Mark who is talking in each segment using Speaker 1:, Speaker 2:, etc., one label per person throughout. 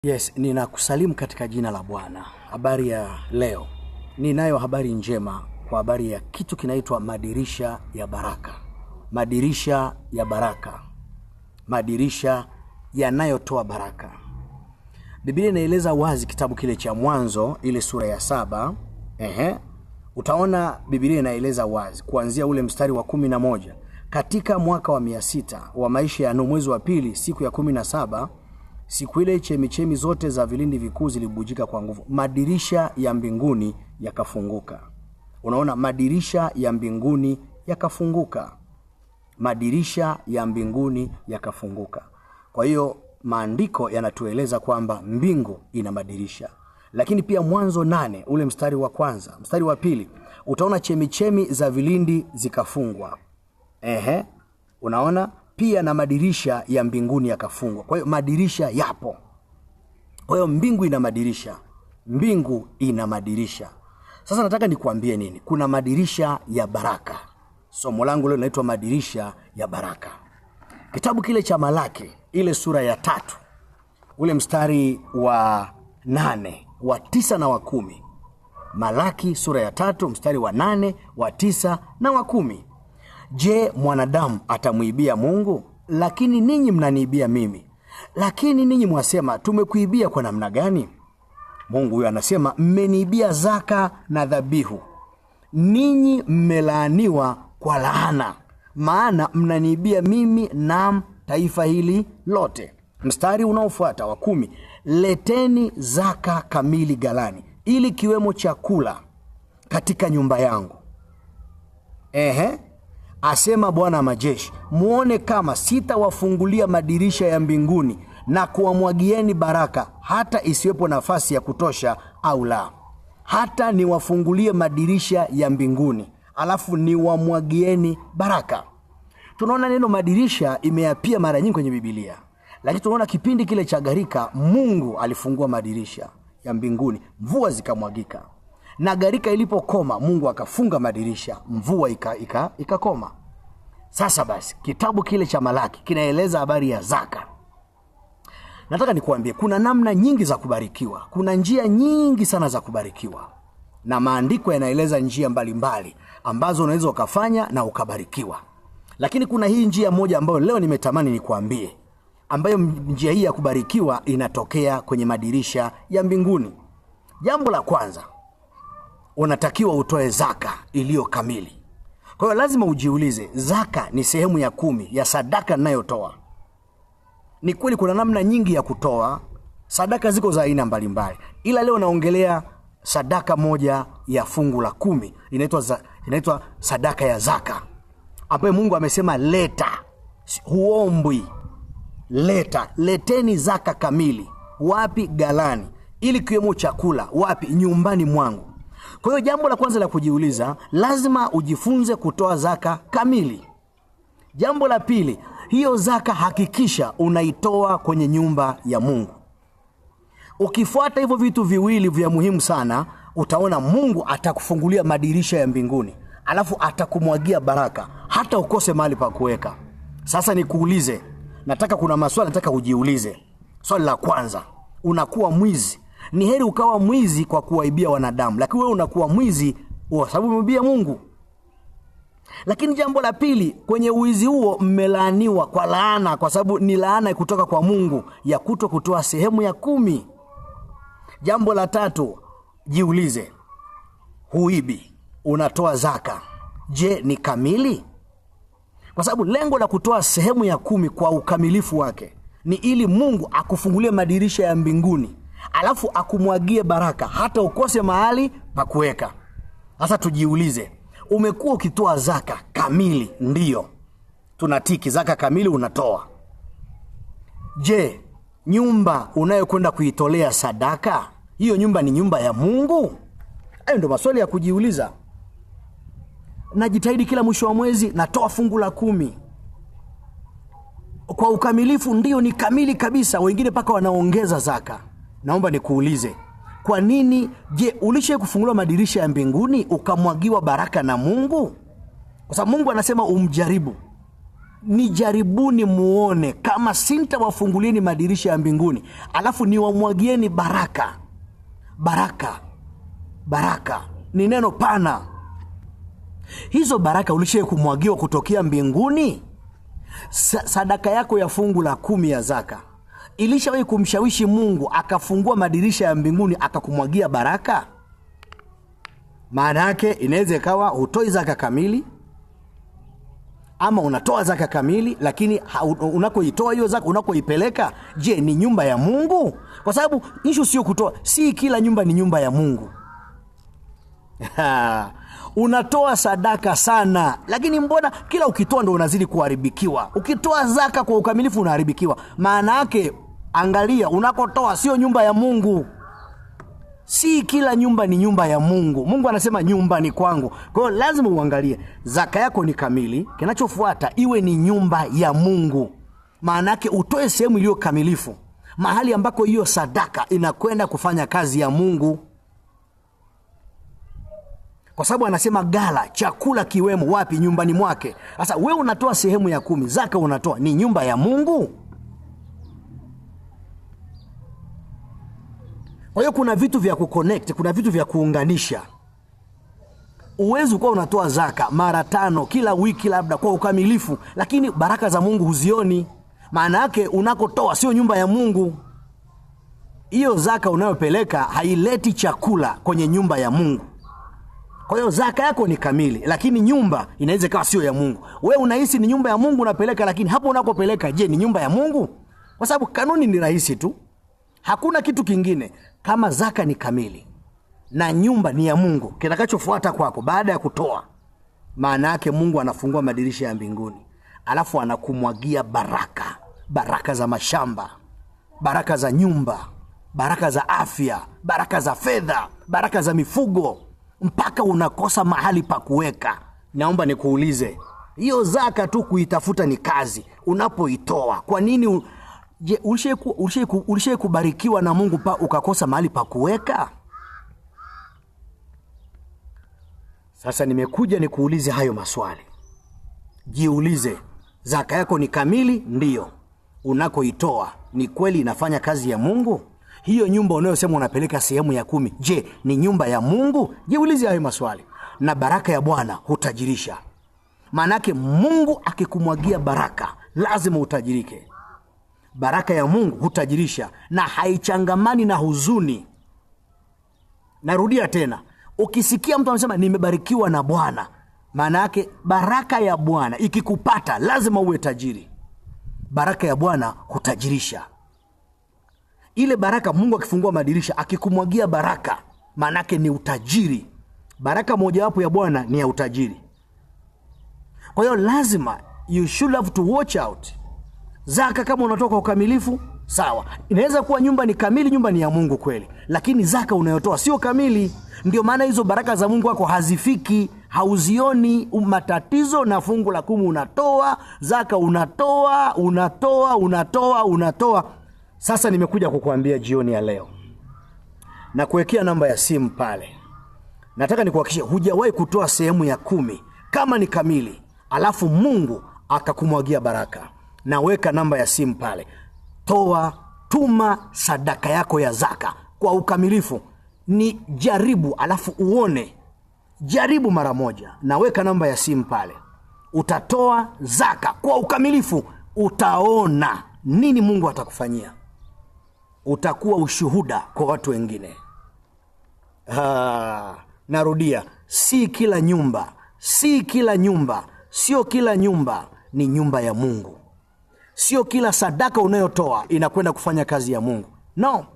Speaker 1: Yes, ninakusalimu katika jina la Bwana. Habari ya leo, ninayo habari njema kwa habari ya kitu kinaitwa madirisha ya baraka. Madirisha ya baraka, madirisha yanayotoa baraka. Biblia inaeleza wazi kitabu kile cha Mwanzo, ile sura ya 7. Utaona Biblia inaeleza wazi kuanzia ule mstari wa 11. Katika mwaka wa 600 wa maisha ya Nuhu, mwezi wa pili, siku ya 17, siku ile chemichemi zote za vilindi vikuu zilibubujika kwa nguvu, madirisha ya mbinguni yakafunguka. Unaona, madirisha ya mbinguni yakafunguka, madirisha ya mbinguni yakafunguka. Kwa hiyo maandiko yanatueleza kwamba mbingu ina madirisha. Lakini pia Mwanzo 8 ule mstari wa kwanza, mstari wa pili, utaona chemichemi za vilindi zikafungwa. Unaona pia na madirisha ya mbinguni yakafungwa. Kwa hiyo madirisha yapo. Kwa hiyo mbingu ina madirisha. Mbingu ina madirisha. Sasa nataka nikuambie nini? Kuna madirisha ya baraka. Somo langu leo linaitwa madirisha ya baraka. Kitabu kile cha Malaki, ile sura ya 3, ule mstari wa 8, wa 9 na wa 10. Malaki sura ya 3 mstari wa 8, wa 9 na wa 10. Je, mwanadamu atamuibia Mungu? Lakini ninyi mnaniibia mimi. Lakini ninyi mwasema, tumekuibia kwa namna gani? Mungu huyo anasema, mmeniibia zaka na dhabihu. Ninyi mmelaaniwa kwa laana, maana mnaniibia mimi, naam taifa hili lote. Mstari unaofuata wa 10, leteni zaka kamili ghalani, ili kiwemo chakula katika nyumba yangu. Asema Bwana wa majeshi, muone kama sitawafungulia madirisha ya mbinguni na kuwamwagieni baraka, hata isiwepo nafasi ya kutosha au la. Hata niwafungulie madirisha ya mbinguni, alafu niwamwagieni baraka. Tunaona neno madirisha imeapia mara nyingi kwenye Biblia. Lakini tunaona kipindi kile cha gharika, Mungu alifungua madirisha ya mbinguni, mvua zikamwagika. Na gharika ilipokoma, Mungu akafunga madirisha, mvua ikakoma. Sasa basi, kitabu kile cha Malaki kinaeleza habari ya zaka. Nataka nikuambie kuna namna nyingi za kubarikiwa. Kuna njia nyingi sana za kubarikiwa. Na maandiko yanaeleza njia mbalimbali ambazo unaweza ukafanya na ukabarikiwa. Lakini kuna hii njia moja ambayo leo nimetamani nikuambie, ambayo njia hii ya kubarikiwa inatokea kwenye madirisha ya mbinguni. Jambo la kwanza, unatakiwa utoe zaka iliyo kamili. Kwa hiyo lazima ujiulize, zaka ni sehemu ya 10 ya sadaka ninayotoa. Ni kweli kuna namna nyingi ya kutoa sadaka, ziko za aina mbalimbali. Ila leo naongelea sadaka moja ya fungu la 10, inaitwa sadaka ya zaka, ambayo Mungu amesema leta, huombwi. Leta, leteni zaka kamili. Wapi? Ghalani, ili kiwemo chakula. Wapi? Nyumbani mwangu. Kwa hiyo jambo la kwanza la kujiuliza, lazima ujifunze kutoa zaka kamili. Jambo la pili, hiyo zaka hakikisha unaitoa kwenye nyumba ya Mungu. Ukifuata hivyo vitu viwili vya muhimu sana, utaona Mungu atakufungulia madirisha ya mbinguni, alafu atakumwagia baraka, hata ukose mahali pa kuweka. Sasa nikuulize, kuna maswali nataka ujiulize. Swali la kwanza, unakuwa mwizi. Ni heri ukawa mwizi kwa kuwaibia wanadamu, lakini wewe unakuwa mwizi kwa sababu umemwibia Mungu. Lakini jambo la pili, kwenye uwizi huo mmelaaniwa kwa laana, kwa sababu ni laana kutoka kwa Mungu ya kutokutoa sehemu ya 10. Jambo la tatu, jiulize, huibi, unatoa zaka, je, ni kamili? Kwa sababu lengo la kutoa sehemu ya 10 kwa ukamilifu wake ni ili Mungu akufungulie madirisha ya mbinguni, alafu akumwagie baraka hata ukose mahali pa kuweka. Sasa tujiulize, umekuwa ukitoa zaka kamili? Ndiyo, tunatiki zaka kamili unatoa. Je, nyumba unayokwenda kuitolea sadaka, hiyo nyumba ni nyumba ya Mungu? Hayo ndio maswali ya kujiuliza. Najitahidi kila mwisho wa mwezi natoa fungu la 10 kwa ukamilifu. Ndiyo, ni kamili kabisa, wengine paka wanaongeza zaka. Naomba nikuulize, kwa nini? Je, ulishawahi kufunguliwa madirisha ya mbinguni ukamwagiwa baraka na Mungu? Kwa sababu Mungu anasema umjaribu. Nijaribuni muone kama sintawafungulieni madirisha ya mbinguni, alafu niwamwagieni baraka. Baraka, baraka ni neno pana. Hizo baraka ulishawahi kumwagiwa kutokea mbinguni? Sadaka yako ya fungu la 10 ya zaka ilishawahi kumshawishi Mungu akafungua madirisha ya mbinguni akakumwagia baraka? Maana yake inaweza ikawa hutoi zaka kamili, ama unatoa zaka kamili, lakini unakoitoa hiyo zaka, unakoipeleka, je, ni nyumba ya Mungu? Kwa sababu issue sio kutoa, si kila nyumba ni nyumba ya Mungu. Unatoa sadaka sana, lakini mbona kila ukitoa ndo unazidi kuharibikiwa? Ukitoa zaka kwa ukamilifu unaharibikiwa. Maana yake angalia unakotoa sio nyumba ya Mungu. Si kila nyumba ni nyumba ya Mungu. Mungu anasema nyumba ni kwangu. Kwa hiyo lazima uangalie zaka yako ni kamili, kinachofuata iwe ni nyumba ya Mungu. Maana yake utoe sehemu iliyo kamilifu, mahali ambako hiyo sadaka inakwenda kufanya kazi ya Mungu. Kwa sababu anasema gala, chakula kiwemo wapi? Nyumbani mwake. Sasa wewe unatoa sehemu ya 10, zaka unatoa, ni nyumba ya Mungu? Kwa hiyo kuna vitu vya kuconnect, kuna vitu vya kuunganisha. Uwezi kuwa unatoa zaka mara 5 kila wiki labda kwa ukamilifu, lakini baraka za Mungu huzioni. Maana yake unakotoa sio nyumba ya Mungu. Hiyo zaka unayopeleka haileti chakula kwenye nyumba ya Mungu. Kwa hiyo zaka yako ni kamili, lakini nyumba inaweza ikawa sio ya Mungu. Wewe unahisi ni nyumba ya Mungu unapeleka, lakini hapo unakopeleka, je, ni nyumba ya Mungu? Kwa sababu kanuni ni rahisi tu. Hakuna kitu kingine. Kama zaka ni kamili na nyumba ni ya Mungu, kitakachofuata kwako baada ya kutoa, maana yake Mungu anafungua madirisha ya mbinguni, alafu anakumwagia baraka. Baraka za mashamba, baraka za nyumba, baraka za afya, baraka za fedha, baraka za mifugo, mpaka unakosa mahali pa kuweka. Naomba nikuulize, hiyo zaka tu kuitafuta ni kazi. Unapoitoa, kwa nini? Je, ulishawahi kubarikiwa na Mungu pa ukakosa mahali pa kuweka? Sasa nimekuja nikuulize hayo maswali. Jiulize, zaka yako ni kamili? Ndiyo. Unakoitoa ni kweli inafanya kazi ya Mungu? Hiyo nyumba unayosema unapeleka sehemu ya 10, je, ni nyumba ya Mungu? Jiulize hayo maswali. Na baraka ya Bwana hutajirisha. Maanake Mungu akikumwagia baraka lazima utajirike. Baraka ya Mungu hutajirisha na haichangamani na huzuni. Narudia tena, ukisikia mtu anasema nimebarikiwa na Bwana, maana yake baraka ya Bwana ikikupata lazima uwe tajiri. Baraka ya Bwana hutajirisha. Ile baraka, Mungu akifungua madirisha akikumwagia baraka, maana yake ni utajiri. Baraka mojawapo ya Bwana ni ya utajiri. Kwa hiyo lazima you should have to watch out. Zaka kama unatoka ukamilifu, sawa. Inaweza kuwa nyumba ni kamili, nyumba ni ya Mungu kweli, lakini zaka unayotoa sio kamili. Ndio maana hizo baraka za Mungu wako hazifiki, hauzioni. Matatizo na fungu la 10 unatoa, zaka unatoa, unatoa, unatoa, unatoa. Sasa nimekuja kukuambia jioni ya leo, na kuwekea namba ya simu pale. Nataka nikuhakikishie hujawahi kutoa sehemu ya 10 kama ni kamili, alafu Mungu akakumwagia baraka. Naweka namba ya simu pale. Toa, tuma sadaka yako ya zaka kwa ukamilifu. Ni jaribu alafu uone. Jaribu mara moja. Naweka namba ya simu pale. Utatoa zaka kwa ukamilifu, utaona nini Mungu atakufanyia. Utakuwa ushuhuda kwa watu wengine. Narudia, si kila nyumba, si kila nyumba, sio kila nyumba ni nyumba ya Mungu. Sio kila sadaka unayotoa inakwenda kufanya kazi ya Mungu. No.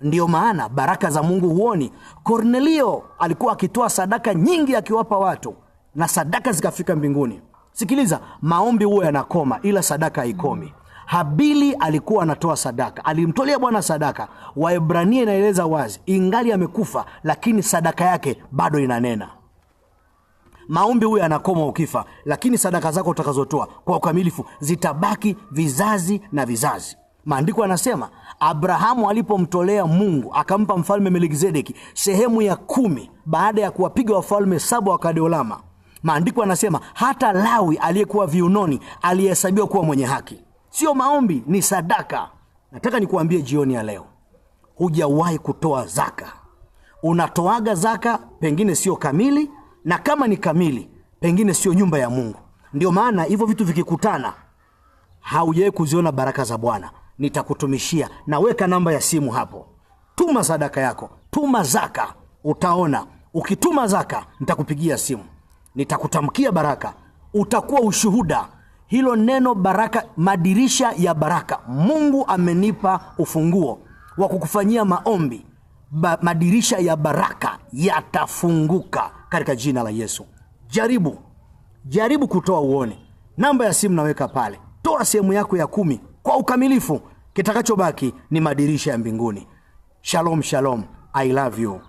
Speaker 1: Ndio maana baraka za Mungu huoni. Kornelio alikuwa akitoa sadaka nyingi akiwapa watu, na sadaka zikafika mbinguni. Sikiliza, maombi huwa yanakoma ila sadaka haikomi. Habili alikuwa anatoa sadaka, alimtolea Bwana sadaka. Waebrania inaeleza wazi, ingali amekufa lakini sadaka yake bado inanena. Maombi huwa yanakoma ukifa, lakini sadaka zako utakazotoa kwa ukamilifu zitabaki vizazi na vizazi. Maandiko yanasema Abrahamu alipomtolea Mungu akampa mfalme Melkizedeki sehemu ya 10 baada ya kuwapiga wafalme 7 wa Kedorlaoma. Maandiko yanasema hata Lawi aliyekuwa viunoni alihesabiwa kuwa mwenye haki. Sio maombi, ni sadaka. Nataka nikuambie jioni ya leo, hujawahi kutoa zaka. Unatoaga zaka pengine sio kamili, na kama ni kamili pengine sio nyumba ya Mungu. Ndio maana hivyo vitu vikikutana, haujawahi kuziona baraka za Bwana. Nitakutumishia, naweka namba ya simu hapo. Tuma sadaka yako, tuma zaka, utaona. Ukituma zaka, nitakupigia simu, nitakutamkia baraka, utakuwa ushuhuda. Hilo neno baraka, madirisha ya baraka. Mungu amenipa ufunguo wa kukufanyia maombi. Madirisha ya baraka yatafunguka katika jina la Yesu. Jaribu, jaribu kutoa uone. Namba ya simu naweka pale. Toa sehemu yako ya 10 kwa ukamilifu. Kitakachobaki ni madirisha ya mbinguni. Shalom, shalom. I love you.